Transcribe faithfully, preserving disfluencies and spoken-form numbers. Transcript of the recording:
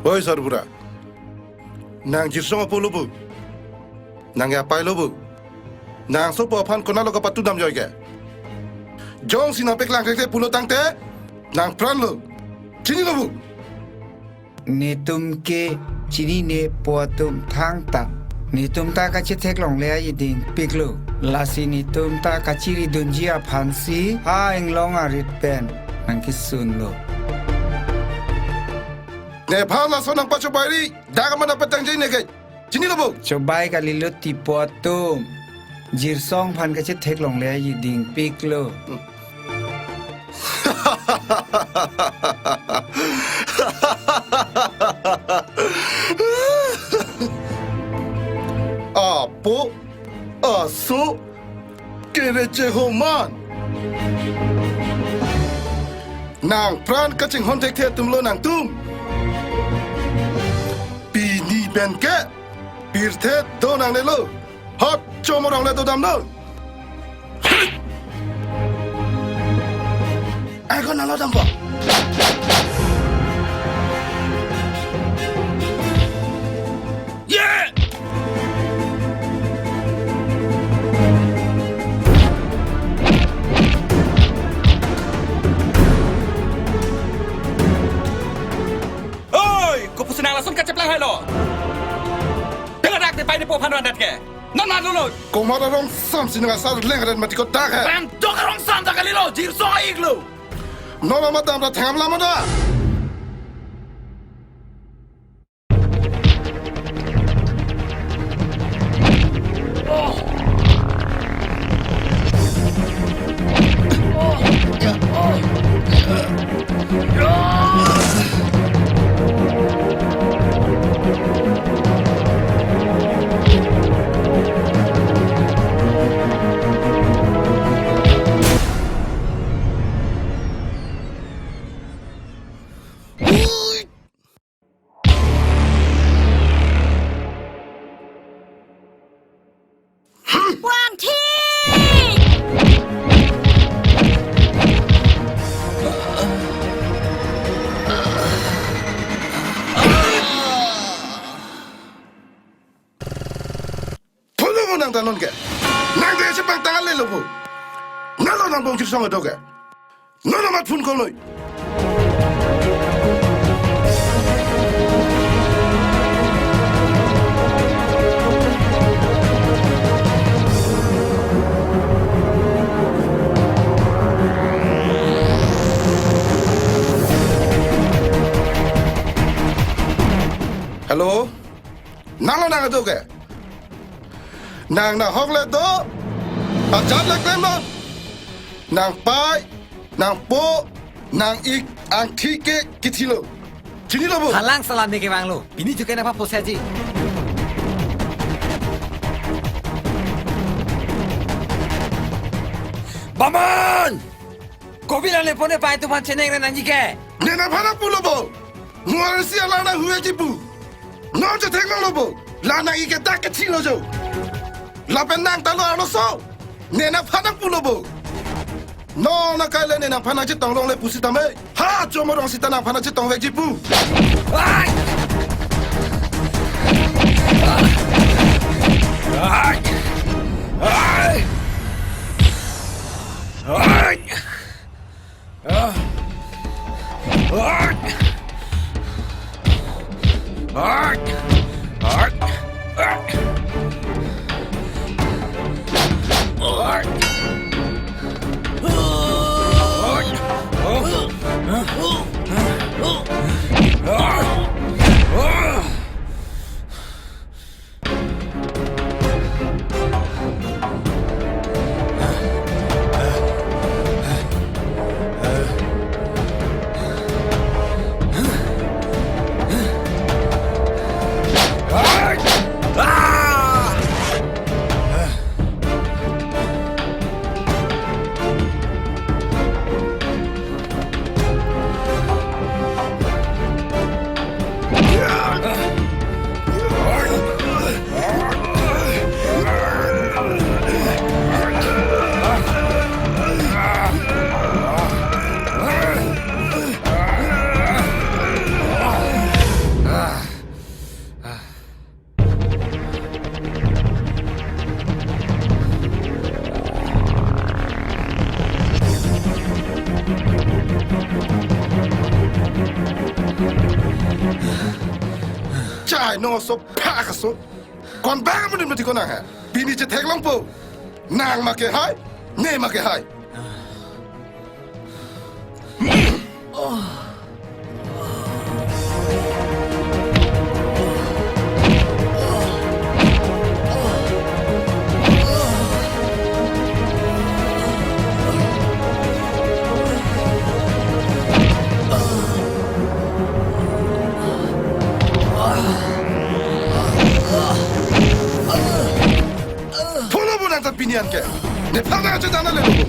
Oi, Sarbura. Nang Jirsong apo lo bo? Nang apai lo bo? Nang asopo aphan konatlo kapatudam joi ke? Jongsi nang paklang thekthe pulo tangte, nang pran lo. Chinilo bo? Netum ke chinine po atum thangta. Netum ta kachetheklongle aji dingpiklo. Lasi netum ta kachiridunji aphansi ha inglong arit pen nangkesunlo. Nephan laso nangpachobairi, dak amat nangpatangji neke. Chinilo bo? Chobai kalilo tipo atum. Jirsong aphan kachetheklongle aji dingpiklo. Apo, aso, kereche homan. Nang pran kachinghon thekthe atumlo nangtum. Pini pen ke pirthe do nangnelo. Hot, chomorong le dodamnon. Ai ko nalo dampo. Ye! Oi, kopusi nang lason kacheplang hailo? Peladak de pai ne po phan randat ke. Non na lolo. Komat arong samsi nang asar leng ren mati kotak he. Ram dok arong sam ta kalilo, Jirsong a-iklo. Non amat damra thangam lamada. Wangthi! Pulo mo nang ta non ke. Nang de chepangtang ale lo bo. Nalo nang bong Jirsong ado ke. Non amat phone call noi. Hello? Nanglo nang ado ke? Nang nahok le do? Ajat le klemnon? Nang pai, nang po, nang ik, angthi ke kithilo. Chinilo bo? Halang salam ne kevanglo. Pini juke nangpha posaji. Baman! Kopi la le pone pai tuman cheneng re nangji ke? Ne nangphan nangpulo bo? Muar si ala nang hueji pu. Non chetheklonglo bo. La nang ik ke dak kethilo jo. Lapen nang ta lo arloso. Ne nangphan nangpulo bo. Non akai le ne nangphan nangchetonglongle pusitame. Ha, chomorong sita nangphan nangchetongvekji pu. Ai! Ai! Ai! Ai! Ai, non oso phak aso. Konbang amonit mati konang ha. Pini chetheklongpo. Nang ma kehai, ne ma kehai. Pulo bo nang ta pini an ke. Nephan nang aja dana lelo.